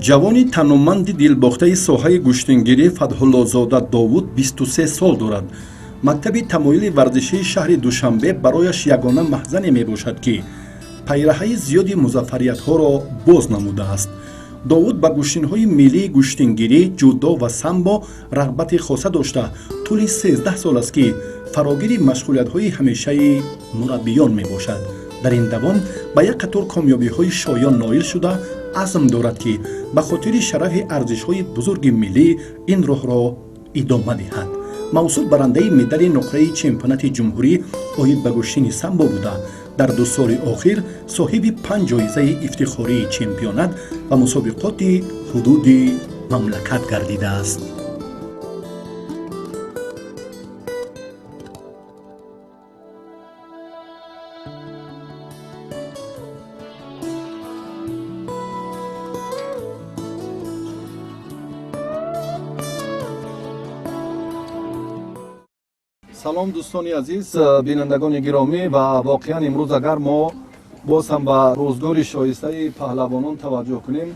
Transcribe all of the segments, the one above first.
Ҷавони таноманди дилбохтаи соҳаи гӯштингирӣ Фатҳуллозода Довуд 23 сол дорад. Мактаби тамоили варзишии шаҳри Душанбе барояш ягона маҳзане мебошад, ки пайраҳаи зиёди музаффариятҳоро боз намудааст. Довуд ба гӯштинҳои миллии гӯштингирӣ, ҷудо ва самбо рағбати хоса дошта, тӯли 13 сол аст, ки фарогири машғулиятҳои ҳамешаи мураббиён мебошад. Дар ин давом ба як қатор комёбиҳои шоён ноил шуда, азм дорад, ки ба хотири шарафи арзишҳои бузурги миллӣ ин роҳро идома диҳад. Мавсуф барандаи медали нуқраи чемпионати ҷумҳурӣ оид ба гӯштини самбо буда, дар 2 соли охир соҳиби панҷ ҷоизаи ифтихории чемпионат ва мусобиқоти ҳудуди мамлакат гардидааст. Салом, дӯстони азиз, бинандагони гиромӣ. Ва воқеан имрӯз агар мо боз ҳам ба рӯзгори шоистаи паҳлавонон таваҷҷӯҳ кунем,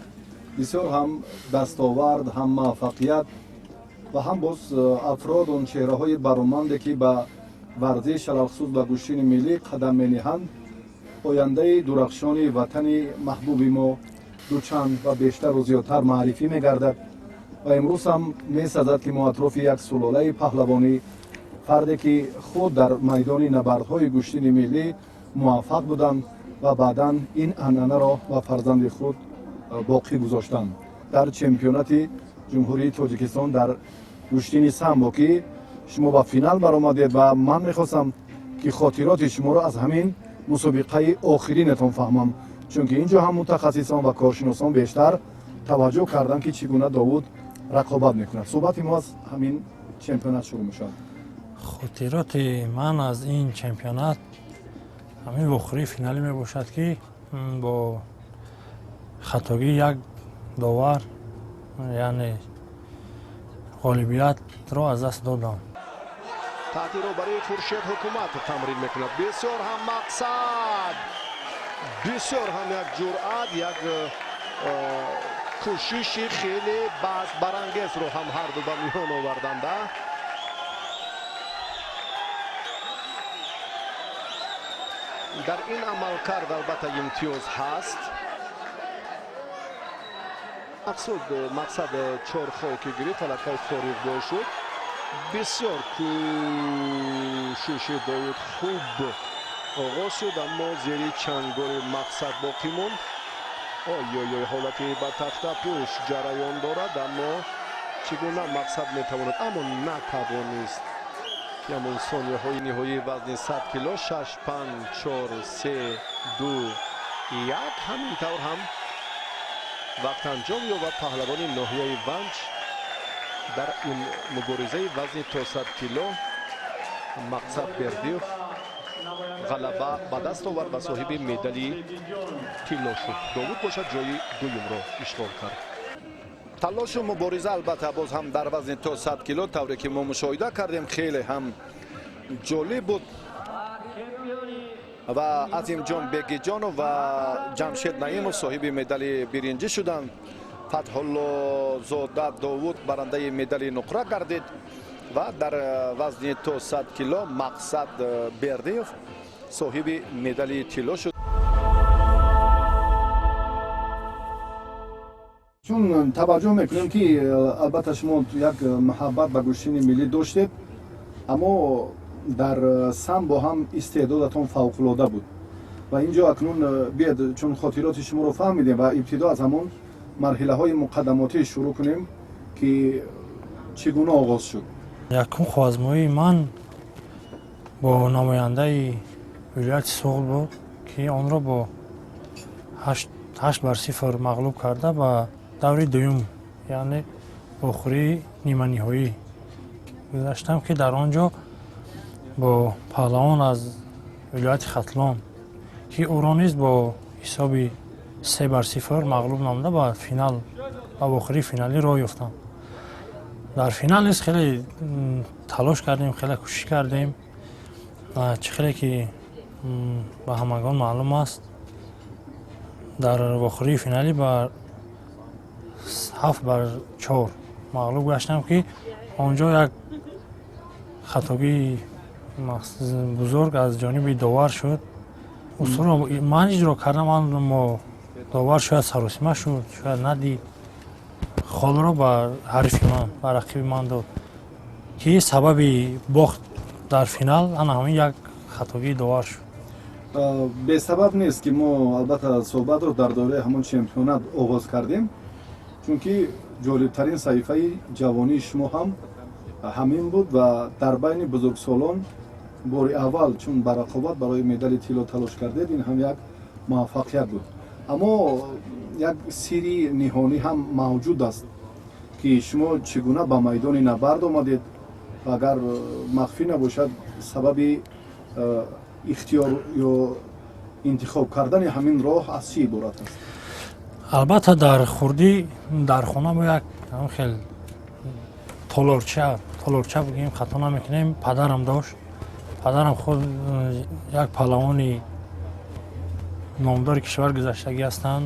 бисёр ҳам дастовард, ҳам муваффақият ва ҳам боз афрод, он чеҳраҳои бароманде, ки ба варзиш, алалхусус ба гӯштини миллӣ қадам мениҳанд, ояндаи дурахшони ватани маҳбуби мо дучанд ва бештару зиёдтар маърифӣ мегардад. Ва имрӯз ҳам месазад, ки мо атрофи як сулолаи паҳлавонӣ, фарде ки худ дар майдони набардҳои гӯштини миллӣ муваффақ буданд ва баъдан ин анъанаро ба фарзанди худ боқӣ гузоштанд, дар чемпионати Ҷумҳурии Тоҷикистон дар гӯштини самбо, ки шумо ба финал баромадед. Ва ман мехостам, ки хотироти шуморо аз ҳамин мусобиқаи охиринатон фаҳмам, чунки ин ҷо ҳам мутахассисон ва коршиносон бештар таваҷҷӯҳ карданд, ки чӣ гуна Довуд рақобат мекунад. Суҳбати мо аз ҳамин чемпионат шурӯъ мешавад. Хотироти ман аз ин чемпионат ҳамин вохӯрии финалӣ мебошад, ки бо хатогии як довар, яъне ғолибиятро аз даст додам. Таҳти роҳбарии Хуршед Ҳукумат тамрин мекунад. Бисёр ҳам мақсад, бисёр ҳам як ҷуръат, як кӯшиши хеле баҳсбарангезро ҳам ҳарду ба миён оварданда. Дар ин амалкард албатта имтиёз ҳаст. Мақсуд, мақсад чор хол ки гирифт, аллакай фориғ шуд. Бисёр кӯшиши Довуд хуб оғоз шуд, аммо зери чанголи Мақсад боқӣ монд. Ой-ой-ой, ҳолати ба тахтапӯш ҷараён дорад, аммо чӣ гуна Мақсад метавонад, аммо натавонист, ки ҳамон сонияҳои ниҳоии вазни 100 кило, шаш, панҷ, чор, се, ду, як. Ҳамин тавр ҳам вақт анҷом ёбад. Паҳлавони ноҳияи Ванҷ дар ин муборизаи вазни то 100 кило Мақсад Бердиев ғалаба ба даст овард ва соҳиби медали тилло шуд. Довуд бошад, ҷои дуюмро ишғол кард. Талошу мубориза албатта боз ҳам дар вазни то 100 кило, тавре ки мо мушоҳида кардем, хеле ҳам ҷолиб буд ва Азимҷон Бегиҷонов ва Ҷамшед Наимов соҳиби медали биринҷӣ шуданд. Фатҳуллозода Довуд барандаи медали нуқра гардид ва дар вазни то 100 кило Мақсад Бердиев соҳиби медали тилло шуд. Чун таваҷҷӯҳ мекунем, ки албатта шумо як муҳаббат ба гӯштини миллӣ доштед, аммо дар самбо ҳам истеъдодатон фавқулода буд. Ва ин ҷо акнун биед, чун хотироти шуморо фаҳмидем, ва ибтидо аз ҳамон марҳилаҳои муқаддамотӣ шурӯъ кунем, ки чӣ гуна оғоз шуд. Якум хоазмоии ман бо намояндаи вилояти Суғд буд, ки онро бо 8-0 мағлуб карда, ба даври дуюм, яъне вохӯрии ниманиҳоӣ гузаштам, ки дар он ҷо бо паҳлавон аз вилояти Хатлон, ки ӯро низ бо ҳисоби 3-0 мағлуб намуда, ба финал, ба вохӯрии финалӣ роҳ ёфтам. Дар финал низ хеле талош кардем, хеле кӯшиш кардем. Чӣ хеле ки ба ҳамагон маълум аст, дар вохӯрии финалӣ ба 7-4 мағлуб гаштам, ки он ҷо як хатогии бузург аз ҷониби довар шуд. Усулро ман иҷро кардам, аммо довар шояд саросима шуд, шояд надид, холро ба ҳарифи ман, ба рақиби ман дод, ки сабаби бохт дар финал ана ҳамин як хатогии довар шуд. Бесабаб нест, ки мо албатта суҳбатро дар доираи ҳамон чемпионат оғоз кардем, чунки ҷолибтарин саҳифаи ҷавонии шумо ҳам ҳамин буд ва дар байни бузургсолон бори аввал чун ба рақобат барои медали тилло талош кардед, ин ҳам як муваффақият буд. Аммо як сирри ниҳонӣ ҳам мавҷуд аст, ки шумо чӣ гуна ба майдони набард омадед ва агар махфӣ набошад, сабаби ихтиёр ё интихоб кардани ҳамин роҳ аз чӣ иборат аст? Албатта, дар хурдӣ дар хона мо як ҳамин хел толорча, толорча бигӯем, хато намекунем, падарам дошт. Падарам худ як паҳлавони номдори кишвар гузаштагӣ ҳастанд.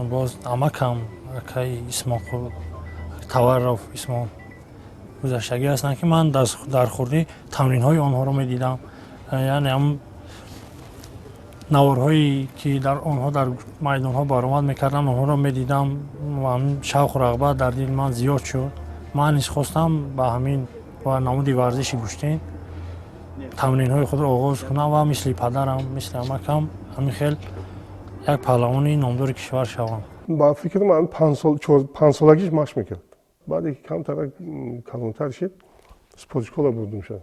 Боз амакам, акаи Исмоқул Таваров Исмон, гузаштагӣ ҳастанд, ки ман дар хурдӣ тамринҳои онҳоро медидам, яъне ҳам наворҳое ки дар онҳо дар майдонҳо баромад мекарданд, онҳоро медидам ва ҳамин шавқу рағбат дар дили ман зиёд шуд. Ман низ хостам ба ҳамин ба намуди варзиши гӯштин тамринҳои худро оғоз кунам ва мисли падарам, мисли амакам ҳамин хел як паҳлавони номдори кишвар шавам. Ба фикри ман, 5 солагиш машқ мекард. Баъде ки камтар калонтар шид, спортшкола бурдум шад.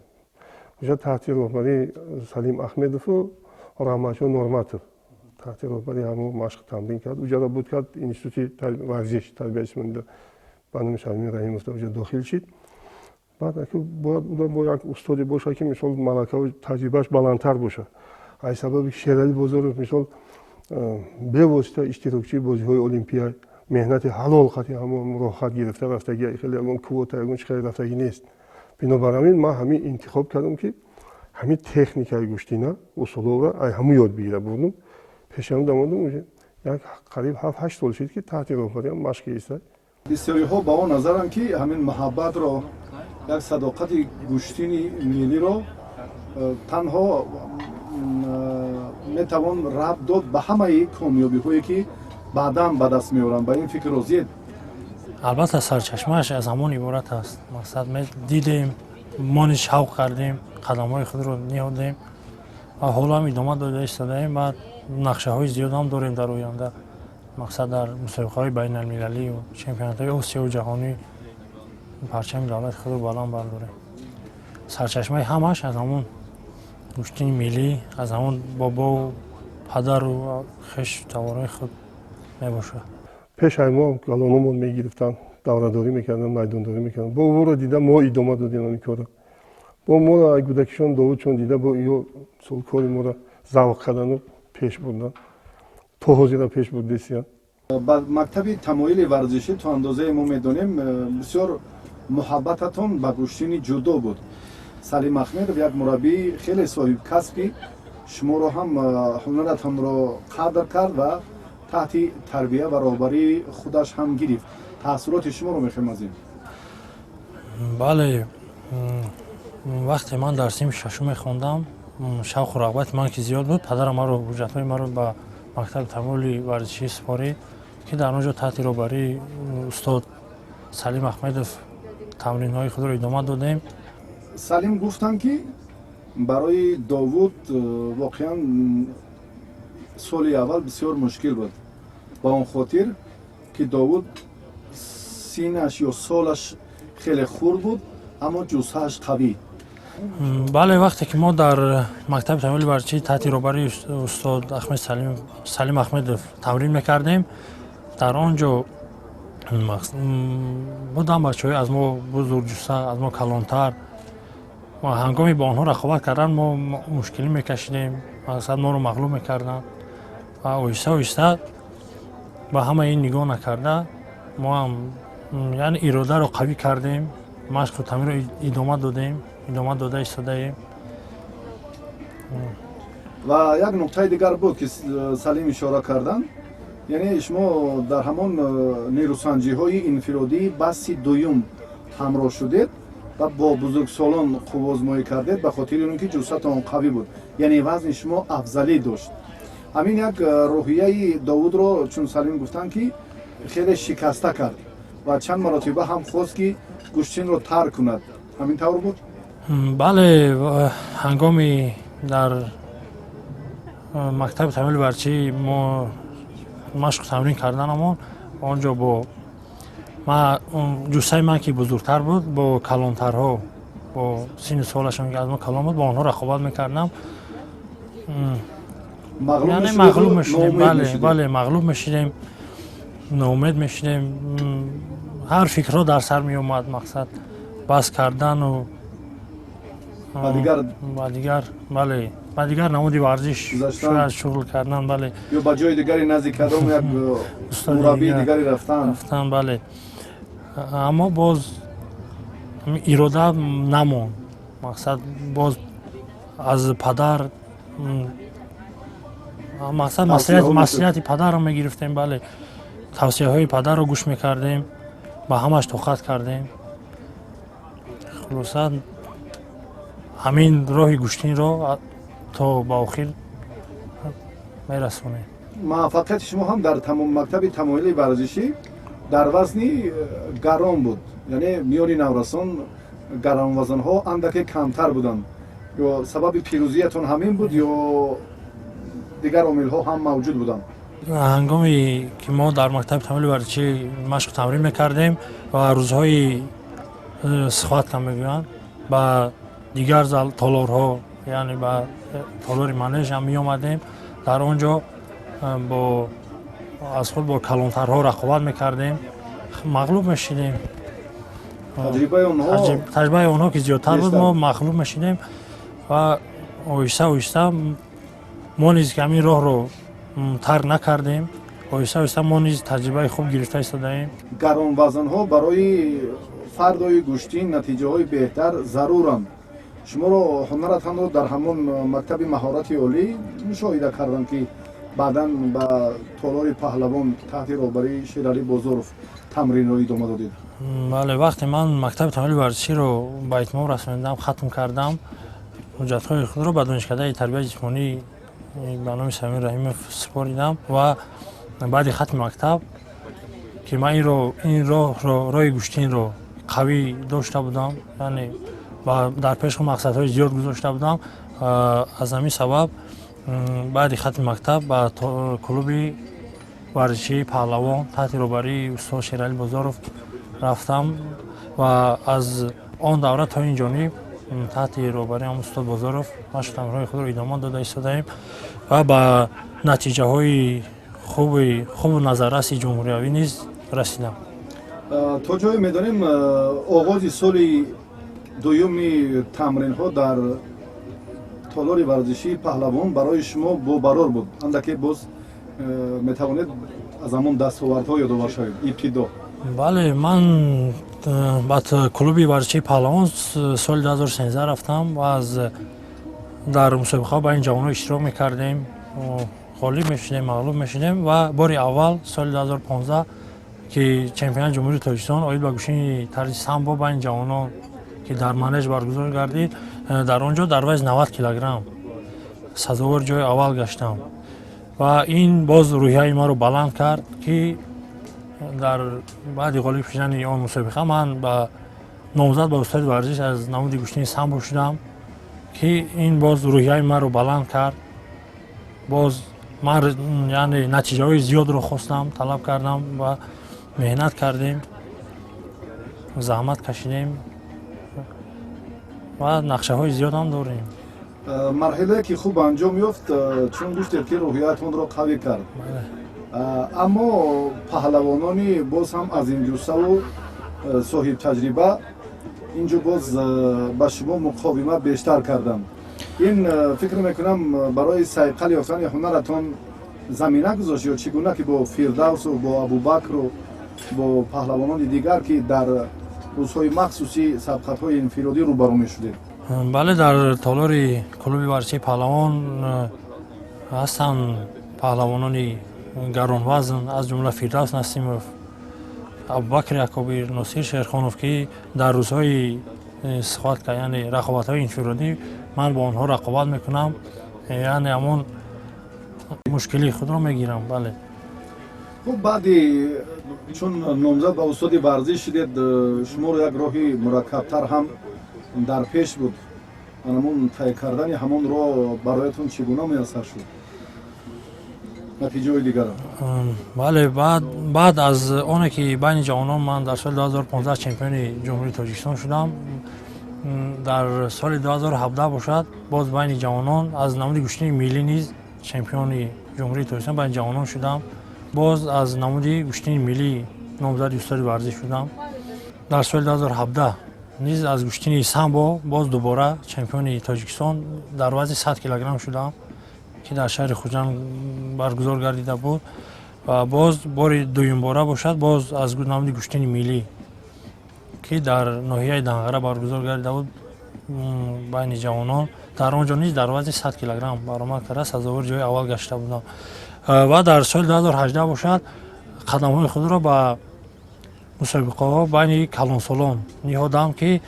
Уҷа таҳти роҳбарии Салим Ахмедову Раҳматшо Норматов, таҳти роҳбарии ҳамо машқ тамрин кард. Уҷара буд кард институти варзиш, тарбияи ҷисмонӣ ба номи Салими Раҳимов, уҷа дохил шид. Баъд бояд уда бо як устоде бошад, ки мисол малакаву таҷрибааш баландтар бошад. Аз сабаби Шерали Бозоров, мисол, бевосита иштирокчии бозиҳои олимпия, меҳнати ҳалол хати ҳамон роҳхат гирифта рафтагӣ, хеле ягон квота, ягон чи хеле рафтагӣ нест. Бинобар ҳамин ман ҳамин интихоб кардам, ки ҳамин техникаи гӯштина, усулҳоро ай ҳамун ёд бигира. Бурдум пешам, дамодум, як қариб 7-8 сол шид, ки таҳти роҳбариам машқ иста. Бисёриҳо ба он назаранд, ки ҳамин муҳаббатро, як садоқати гӯштини миллиро танҳо метавон рабт дод ба ҳамаи комёбиҳое, ки баъдан ба даст меоранд. Ба ин фикр розиед? Албатта, сарчашмааш аз ҳамон иборат аст. Мақсад, дидем, мо низ шавқ кардем, қадамҳои худро ниҳодем ва ҳоло ҳам идома дода истодаем ва нақшаҳои зиёдам дорем дар оянда. Мақсад, дар мусобиқаҳои байналмилалию чемпионатҳои Осиёву ҷаҳонӣ парчами давлати худро баланд бардорем. Сарчашмаи ҳамааш аз ҳамон гӯштини миллӣ, аз ҳамон бобову падару хешу тавораи худ мебошад. Пеш ай мо галономон мегирифтанд, даврадорӣ мекарданд, майдондорӣ мекарданд. Бо ӯро дида, мо идома додем ҳамин корро. Бо моро ай кӯдакишон Довудшон дида, бо ё сол кори моро завқ кардану пеш бурданд, то ҳозира пеш бурдесиянд. Ба мактаби тамоили варзишӣ, то андозае мо медонем, бисёр муҳаббататон ба гӯштини ҷудо буд. Салим Ахмедов як мураббии хеле соҳибкасб, ки шуморо ҳам ҳунаратонро қадр кард ва таҳти тарбия ва роҳбарии худаш ҳам гирифт. Таассуроти шуморо мехоҳем аз ин. Бале, вақте ман дар синфи шашум мехондам, шавқу рағбати ман ки зиёд буд, падарам маро, ҳуҷҷатҳои маро ба мактаби тамоили варзишӣ супорид, ки дар он ҷо таҳти роҳбарии устод Салим Ахмедов тамринҳои худро идома додем. Салим гуфтанд, ки барои Довуд воқеан соли аввал бисёр мушкил буд, ба он хотир ки Довуд синаш ё солаш хеле хурд буд, аммо ҷуссааш қавӣ. Бале, вақте ки мо дар мактаби тамоили варзишӣ таҳти роҳбарии устод Ахмед Салим Ахмедов тамрин мекардем, дар он ҷо Буданд бачаҳои аз мо бузургҷусса, аз мо калонтар. Ҳангоми бо онҳо рақобат кардан мо мушкилӣ мекашидем, мақсад моро мағлуб мекарданд. Ва оҳиста оҳиста ба ҳамаи ин нигоҳ накарда мо ҳам яъне иродаро қавӣ кардем, машқу тамринро идома додем, идома дода истодаем. Ва як нуқтаи дигар буд, ки Салим ишора карданд, яъне шумо дар ҳамон нерӯсанҷиҳои инфиродии баси дуюм ҳамроҳ шудед ва бо бузургсолон қуввозмоӣ кардед, ба хотири он ки ҷуссатон қавӣ буд, яъне вазни шумо афзалӣ дошт. Ҳамин як рӯҳияи Довудро, чун Салим гуфтанд, ки хеле шикаста кард ва чанд маротиба ҳам хост, ки гӯштинро тарк кунад. Ҳамин тавр буд? Бале, ҳангоми дар мактаби тамрини варзишӣ мо машқу тамрин карданамон, он ҷо бо ҷуссаи ман, ки бузургтар буд, бо калонтарҳо, бо синну солашон ки аз мо калон буд, бо онҳо рақобат мекардам, яъне мағлуб мешудем. Бале, бале, мағлуб мешудем, ноумед мешудем. Ҳар фикрҳо дар сар меомад, мақсад бас кардану ба дигар, бале, ба дигар намуди варзиш шояд шуғл кардан, бале. Ё ба ҷои дигаре, назди кадом як мураббии дигаре рафтан. Рафтан, бале. Аммо боз ирода намонд. Мақсад боз аз падар, мақсад маслиҳати падарро мегирифтем, бале, тавсияҳои падарро гӯш мекардем, ба ҳамаш тоқат кардем. Хулоса, ҳамин роҳи гӯштинро то ба охир мерасонем. Муваффақияти шумо ҳам дар мактаби тамоили варзишӣ дар вазни гарон буд, яъне миёни наврасон гаронвазнҳо андаке камтар буданд. Ё сабаби пирӯзиятон ҳамин буд ё дигар омилҳо ҳам мавҷуд буданд? Ҳангоме ки мо дар мактаби тамоили варзишӣ машқу тамрин мекардем ва рӯзҳои схватка мегӯянд, ба дигар толорҳо, яъне ба толори манеж ҳам меомадем. Дар он ҷо бо аз худ бо калонтарҳо рақобат мекардем, мағлуб мешидем. Таҷрибаи онҳо ки зиёдтар буд, мо мағлуб мешидем. Ва оҳиста оҳиста мо низ ки ҳамин роҳро тарк накардем, оҳиста оҳиста мо низ таҷрибаи хуб гирифта истодаем. Гаронвазнҳо барои фардои гӯштин натиҷаҳои беҳтар заруранд. Шуморо ҳунаратонро дар ҳамон мактаби маҳорати олӣ мушоҳида кардам, ки баъдан ба толори Паҳлавон таҳти роҳбарии Шералӣ Бозоров тамринро идома додед. Бале, вақте ман мактаби тамрини варзиширо ба итмом расонидам, хатм кардам, ҳуҷҷатҳои худро ба донишкадаи тарбияи ҷисмонӣ ба номи Самир Раҳимов супоридам. Ва баъди хатми мактаб, ки ман ин роҳро, роҳи гӯштинро қавӣ дошта будам, яъне дар пеш худ мақсадҳои зиёд гузошта будам, аз ҳамин сабаб баъди хатми мактаб ба клуби варзишии Паҳлавон таҳти роҳбарии устод Шералӣ Бозоров рафтам ва аз он давра то ин ҷониб таҳти роҳбарии ҳам устод Бозоров машқу тамринҳои худро идома дода истодаем ва ба натиҷаҳои хубу назарраси ҷумҳуриявӣ низ расидам. То ҷое медонем, оғози соли дуюми тамринҳо дар толори варзишии Паҳлавон барои шумо бобарор буд. Андаке боз метавонед аз ҳамон дастовардҳо ёдовар шавед ибтидо? Бале, ман ба клуби варзишии Паҳлавон соли 2013 рафтам ва аз дар мусобиқаҳо байни ҷавонҳо иштирок мекардем, ғолиб мешудем, мағлуб мешудем. Ва бори аввал соли 2015, ки чемпионати Ҷумҳурии Тоҷикистон оид ба гӯштини тарзи самбо байни ҷавонон, ки дар манеж баргузор гардид, дар он ҷо дар вазни 90 килограмм сазовори ҷои аввал гаштам. Ва ин боз рӯҳияи маро баланд кард, ки дар баъди ғолиб шудани он мусобиқа ман ба номзад ба устоди варзиш аз намуди гӯштини самбо шудам, ки ин боз рӯҳияи маро баланд кард. Боз ман, яъне, натиҷаҳои зиёдро хостам, талаб кардам ва меҳнат кардем, заҳмат кашидем ва нақшаҳои зиёд ҳам дорем. Марҳилае ки хуб анҷом ёфт, чун гуфтед, ки рӯҳиятонро қавӣ кард. Аммо паҳлавонони боз ҳам азимҷуссаву соҳибтаҷриба инҷо боз ба шумо муқовимат бештар карданд. Ин, фикр мекунам, барои сайқал ёфтани ҳунаратон замина гузошт ё чӣ гуна, ки бо Фирдавсу бо Абубакру бо паҳлавонони дигар, ки дар рӯзҳои махсуси сабқатҳои инфиродӣ рӯбарӯ мешудед? Бале, дар толори клуби варзишии Паҳлавон ҳастанд паҳлавонони гаронвазн, аз ҷумла Фирдавс Насимов, Абубакр Якобир, Носир Шерхонов, ки дар рӯзҳои схватка, яъне рақобатҳои инфиродӣ, ман бо онҳо рақобат мекунам, яъне ҳамон мушкилии худро мегирам, бале. Хуб, баъди чун номзад ба устоди варзиш шудед, шуморо як роҳи мураккабтар ҳам дар пеш буд. Ҳамон тай кардани ҳамон роҳ бароятон чӣ гуна муяссар шуд, натиҷаҳои дигара? Бале, баъд аз оне ки байни ҷавонон ман дар соли 2015 чемпиони Ҷумҳурии Тоҷикистон шудам, дар соли 2017 бошад, боз байни ҷавонон аз намуди гӯштини миллӣ низ чемпиони Ҷумҳурии Тоҷикистон байни ҷавонон шудам. Боз аз намуди гӯштини миллӣ номзади устоди варзиш шудам. Дар соли 2017 низ аз гӯштини самбо боз дубора чемпиони Тоҷикистон дар вазни 100 килограмм шудам, ки дар шаҳри Хуҷанд баргузор гардида буд. Ва боз бори дуюмбора бошад, боз аз намуди гӯштини миллӣ, ки дар ноҳияи Данғара баргузор гардида буд байни ҷавонон, дар он ҷо низ дар вазни 100 килограмм баромад карда, сазовори ҷои аввал гашта будам. Ва дар соли 2018 бошад, қадамҳои худро ба мусобиқаҳо байни калонсолон ниҳодам, ки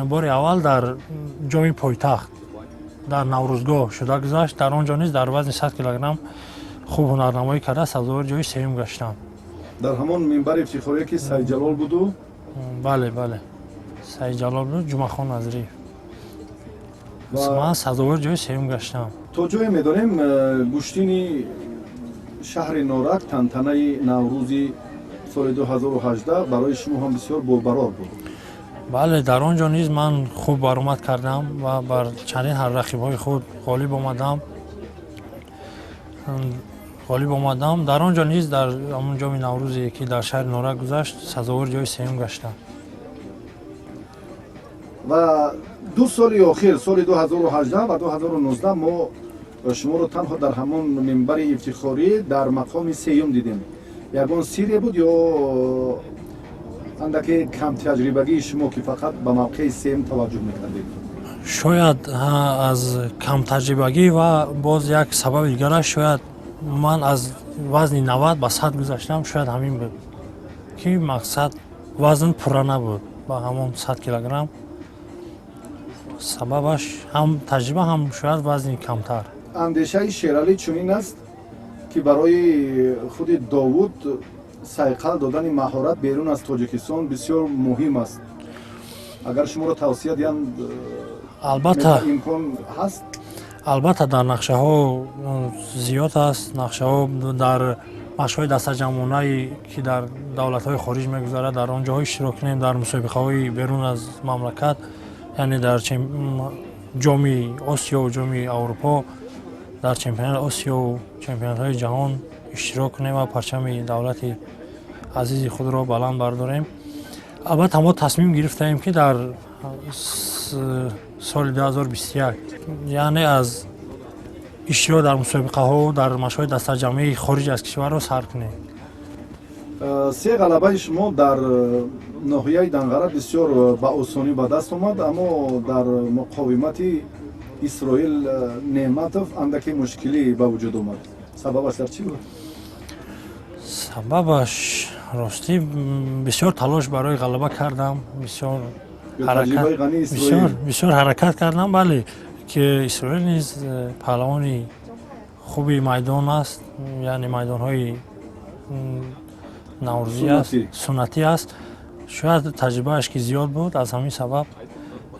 бори аввал дар ҷоми пойтахт дар Наврӯзгоҳ шуда гузашт. Дар он ҷо низ дар вазни 100 килограмм хуб ҳунарнамоӣ карда, сазовори ҷои сеюм гаштам. Дар ҳамон минбари ифтихорие, ки Сайдҷалол буду? Бале, Сайдҷалол буд, Ҷумъахон Назриев. Ман сазовори ҷои сеюм гаштам. То ҷое медонем, гӯштини шаҳри Норак, тантанаи Наврӯзи соли 2018 барои шумо ҳам бисёр борбарор буд. Бале, дар он ҷо низ ман хуб баромад кардам ва бар чандин рақибҳои худ ғолиб омадам. Дар он ҷо низ, дар ҳамон ҷоми Наврӯзе, ки дар шаҳри Норак гузашт, сазовори ҷои сеюм гаштам. Ва 2 соли охир, соли 2018 ва 2019, мо шуморо танҳо дар ҳамон минбари ифтихорӣ дар мақоми сеюм дидем. Ягон сирре буд ё андаке камтаҷрибагии шумо, ки фақат ба мавқеи сеюм таваҷҷӯҳ мекардед? Шояд аз камтаҷрибагӣ ва боз як сабаби дигараш, шояд ман аз вазни 90 ба 100 гузаштам, шояд ҳамин буд, ки мақсад вазн пурра набуд ба ҳамон 100 килограмм. Сабабаш ҳам таҷриба, ҳам шояд вазни камтар. Андешаи Шералӣ чунин аст, ки барои худи Довуд сайқал додани маҳорат берун аз Тоҷикистон бисёр муҳим аст. Агар шуморо тавсия диҳанд? Албатта. Имкон ҳаст? Албатта, дар нақшаҳо зиёд аст. Нақшаҳо дар машқҳои дастаҷамъонае, ки дар давлатҳои хориҷ мегузарад, дар он ҷоҳо иштирок кунем, дар мусобиқаҳои берун аз мамлакат, яъне дар Ҷоми Осиё, Ҷоми Аврупо, дар чемпионати Осиёу чемпионатҳои ҷаҳон иштирок кунем ва парчами давлати азизи худро баланд бардорем. Албатта, мо тасмим гирифтаем, ки дар соли 2021, яъне аз иштирок дар мусобиқаҳо, дар машқҳои дастаҷамъии хориҷ аз кишварро сар кунем. Се ғалабаи шумо дар ноҳияи Данғара бисёр ба осонӣ ба даст омад, аммо дар муқовимати Исроил Неъматов андаке мушкилӣ ба вуҷуд омад. Сабабаш дар чӣ буд? Сабабаш, ростӣ, бисёр талош барои ғалаба кардам, бисёр бисёр ҳаракат кардам. Бале, ки Исроил низ паҳлавони хуби майдон аст, яъне майдонҳои наврӯзӣ аст, суннатӣ аст. Шояд таҷрибааш ки зиёд буд, аз ҳамин сабаб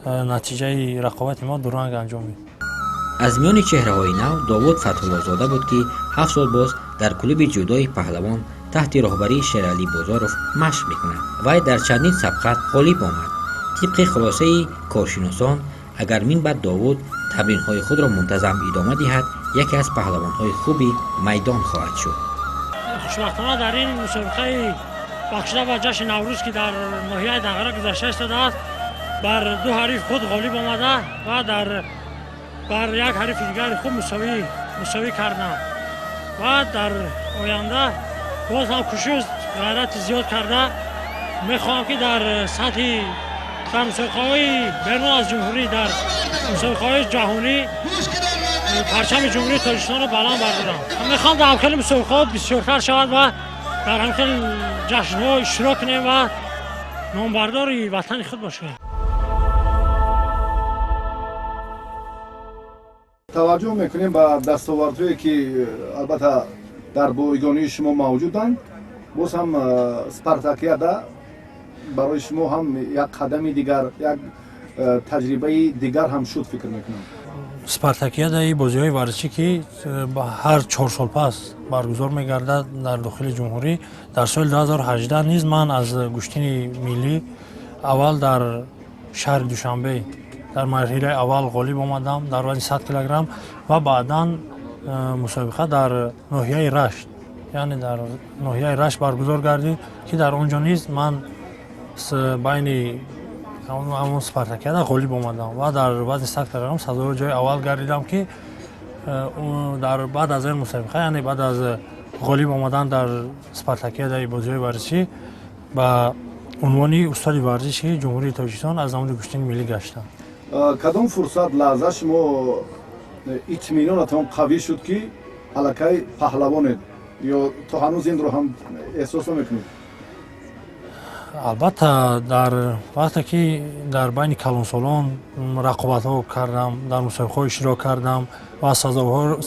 натиҷаи рақобати мо дуранг анҷом ёфт. Аз миёни чеҳраҳои нав Довуд Фатҳуллозода буд, ки 7 сол боз дар клуби ҷудои Паҳлавон таҳти роҳбарии Шералӣ Бозоров машқ мекунад. Вай дар чандин сабқат ғолиб омад. Тибқи хулосаи коршиносон, агар минбаъд Довуд тамринҳои худро мунтазам идома диҳад, яке аз паҳлавонҳои хуби майдон хоҳад шуд. Хушбахтона дар ин мусобиқаи бахшида ба ҷашни Наврӯз, ки дар ноҳияи Данғара гузашта истодааст, бар ду ҳариф худ ғолиб омада ва дар бар як ҳарифи дигари худ мусовӣ кардам ва дар оянда боз ҳам кӯшиш, ғайрати зиёд карда мехоҳам, ки дар сатҳи дар мусобиқаҳои берун аз ҷумҳурӣ, дар мусобиқаҳои ҷаҳонӣ парчами Ҷумҳурии Тоҷикистонро баланд бардорам. Мехоҳам дар ҳамхели мусобиқаҳо бисёртар шавад ва дар ҳамхел ҷашнҳо иштирок кунем ва номбардори ватани худ бошем. Таваҷҷӯҳ мекунем ба дастовардҳое, ки албатта дар бойгонии шумо мавҷуданд. Боз ҳам спартакиада барои шумо ҳам як қадами дигар, як таҷрибаи дигар ҳам шуд, фикр мекунам. Спартакиадаи бозиҳои варзишӣ, ки ҳар 4 сол пас баргузор мегардад дар дохили ҷумҳурӣ, дар соли 2018 низ ман аз гӯштини миллӣ аввал дар шаҳри Душанбе дар марҳилаи аввал ғолиб омадам дар вазни 100 килограмм ва баъдан мусобиқа дар ноҳияи Рашт, яъне дар ноҳияи Рашт баргузор гардид, ки дар он ҷо низ ман байни ҳамон спартакиада ғолиб омадам ва дар вазни 100 килограмм сазовори ҷои аввал гардидам, ки дар баъд аз ин мусобиқа, яъне баъд аз ғолиб омадан дар спартакиадаи бозиҳои варзишӣ, ба унвони устоди варзиши Ҷумҳурии Тоҷикистон аз намуди гӯштини миллӣ гаштам. Кадом фурсат, лаҳза шумо итминонатон қавӣ шуд, ки аллакай паҳлавонед, ё то ҳанӯз инро ҳам эҳсос намекунед? Албатта, дар вақте ки дар байни калонсолон рақобатҳо кардам, дар мусобиқаҳо иштирок кардам ва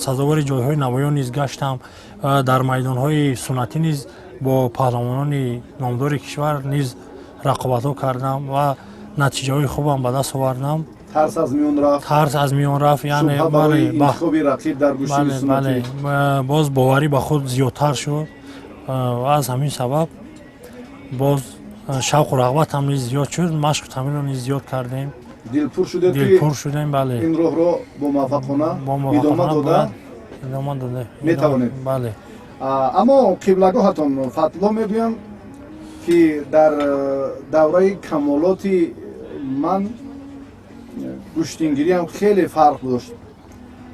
сазовори ҷойҳои намоён низ гаштам, дар майдонҳои суннатӣ низ бо паҳлавонони номдори кишвар низ рақобатҳо кардам ва натиҷаҳои хубам ба даст овардам. Тарс аз миён рафт. Тарс аз миён рафт, яъне интихоби рақиб дар гӯштини суннатӣ. Боз боварӣ ба худ зиёдтар шуд ва аз ҳамин сабаб боз шавқу рағбатам низ зиёд шуд, машқу тамринро низ зиёд кардем. Дилпур шудед. Дилпур шудем, бале. Ин роҳро бомуваффақона идома дода идома дода метавонед. Бале. Аммо қиблагоҳатон Фатло мегӯям, ки дар давраи камолоти ман гӯштингириам хеле фарқ дошт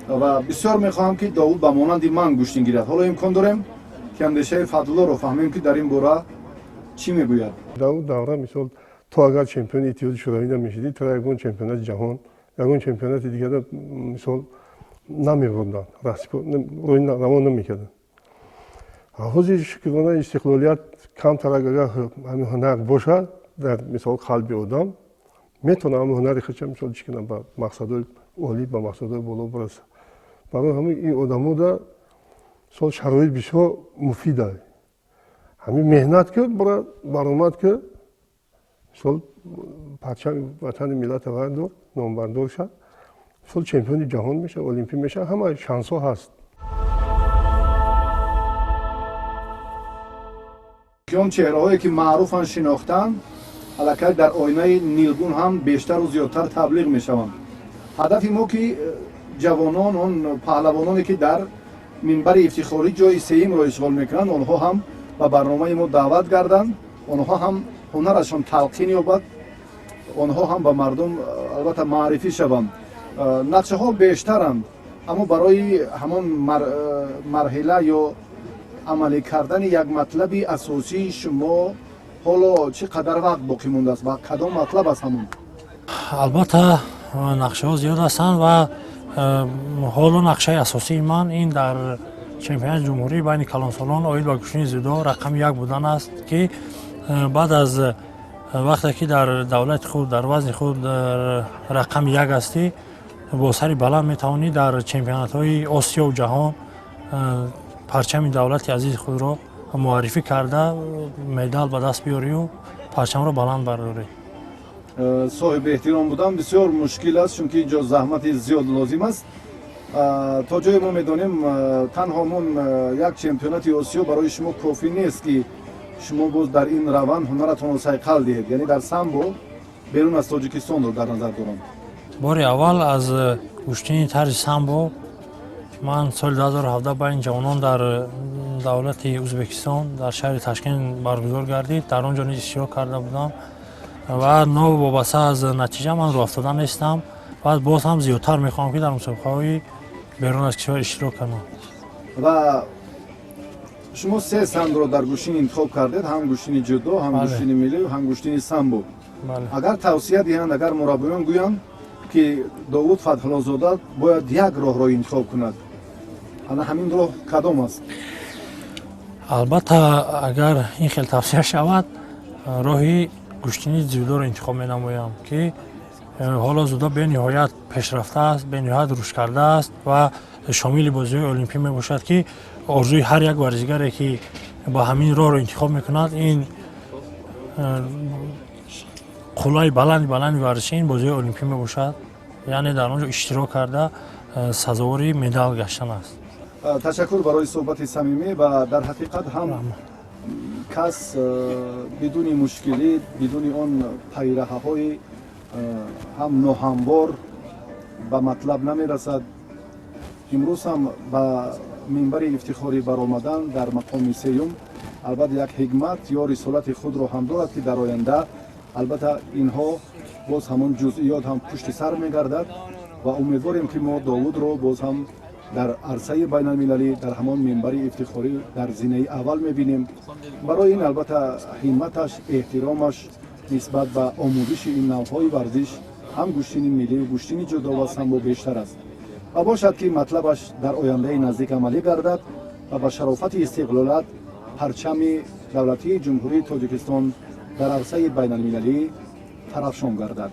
ва бисёр мехоҳам, ки Довуд ба монанди ман гӯштин гирад. Ҳоло имкон дорем, ки андешаи Фатлоро фаҳмем, ки дар ин бора чӣ мегӯяд. Дар он давра, мисол, ту агар чемпиони Иттиҳоди Шӯравӣ намешидӣ, тура ягон чемпионати ҷаҳон, ягон чемпионати дигара, мисол, намебурданд, равон намекарданд. Ҳозир, шукрона, истиқлолият, камтар агар ҳамин ҳунар бошад дар, мисол, қалби одам, метавонад ҳамин ҳунари худша, мисол, чӣ кунад, ба мақсадҳои олӣ, ба мақсадҳои боло бирасад. Барои ҳамин ин одамода, мисол, шароит бисёр муфид аст. Ҳамин меҳнат ки бара баромад, ки, мисол, парчами ватани миллата бардор, номбардор шад, мисол, чемпиони ҷаҳон мешавад, олимпӣ мешавад, ҳама шансҳо ҳаст. Ки он чеҳраҳое, ки маъруфанд, шинохтанд, аллакай дар оинаи нилгун ҳам бештару зиёдтар таблиғ мешаванд. Ҳадафи мо, ки ҷавонон, он паҳлавононе, ки дар минбари ифтихорӣ ҷои сеюмро ишғол мекунанд, онҳо ҳам ба барномаи мо даъват гарданд, онҳо ҳам ҳунарашон талқин ёбад, онҳо ҳам ба мардум албатта маърифӣ шаванд. Нақшаҳо бештаранд, аммо барои ҳамон марҳила ё амалӣ кардани як матлаби асосии шумо ҳоло чӣ қадар вақт боқӣ мондааст ва кадом матлаб аст ҳамон? Албатта, нақшаҳо зиёд ҳастанд ва ҳоло нақшаи асосии ман ин дар чемпионати ҷумҳурӣ байни калонсолон оид ба гӯштини дзюдо рақами як будан аст, ки баъд аз вақте ки дар давлати худ дар вазни худ рақами як ҳастӣ, бо сари баланд метавонӣ дар чемпионатҳои Осиёву ҷаҳон парчами давлати азизи худро муаррифӣ карда, медал ба даст биёрию парчамро баланд бардорӣ. Соҳиби эҳтиром будан бисёр мушкил аст, чунки инҷо заҳмати зиёд лозим аст. То ҷое мо медонем, танҳо мон як чемпионати Осиё барои шумо кофӣ нест, ки шумо боз дар ин раванд ҳунаратонро сайқал диҳед, яъне дар самбо берун аз Тоҷикистонро дар назар дорам. Бори аввал аз гӯштини тарзи самбо Ман соли 2017 байни ҷавонон дар давлати Ӯзбекистон дар шаҳри Ташкент баргузор гардид. Дар он ҷо низ иштирок карда будам ва новобаста аз натиҷа ман рӯҳафтода нестам ва боз ҳам зиёдтар мехоҳам, ки дар мусобиқаҳои берун аз кишвар иштирок кунам. Ва шумо се сандро дар гӯштин интихоб кардед: ҳам гӯштини ҷудо, ҳам гӯштини миллӣ, ҳам гӯштини самбо. Агар тавсия диҳанд, агар мураббиён гӯянд, ки Довуд Фатҳуллозода бояд як роҳро интихоб кунад, ана ҳамин роҳ кадом аст? Албатта, агар ин хел тавсия шавад, роҳи гӯштини дзюдоро интихоб менамоям, ки ҳоло дзюдо бениҳоят пешрафта аст, бениҳоят рушд кардааст ва шомили бозиҳои олимпӣ мебошад, ки орзуи ҳар як варзигаре, ки ба ҳамин роҳро интихоб мекунад, ин қуллаи баланди баланди варзиши ин бозиҳои олимпӣ мебошад, яъне дар он ҷо иштирок карда, сазовори медал гаштан аст. Ташаккур барои суҳбати самимӣ. Ва дар ҳақиқат ҳам кас бидуни мушкилӣ, бидуни он пайраҳаҳои ҳам ноҳамвор ба матлаб намерасад. Имрӯз ҳам ба минбари ифтихорӣ баромадан дар мақоми сеюм албатта як ҳикмат ё рисолати худро ҳам дорад, ки дар оянда албатта инҳо боз ҳамон ҷузъиёт ҳам пушти сар мегардад. Ва умедворем, ки мо Довудро боз ҳам дар арсаи байналмилалӣ дар ҳамон минбари ифтихорӣ дар зинаи аввал мебинем. Барои ин албатта ҳимматаш, эҳтиромаш нисбат ба омӯзиши ин навъҳои варзиш, ҳам гӯштини миллию гӯштини ҷудо ва самбо, бештар аст. Ва бошад, ки матлабаш дар ояндаи наздик амалӣ гардад ва ба шарофати истиқлолият парчами давлатии Ҷумҳурии Тоҷикистон дар арсаи байналмилалӣ парафшон гардад.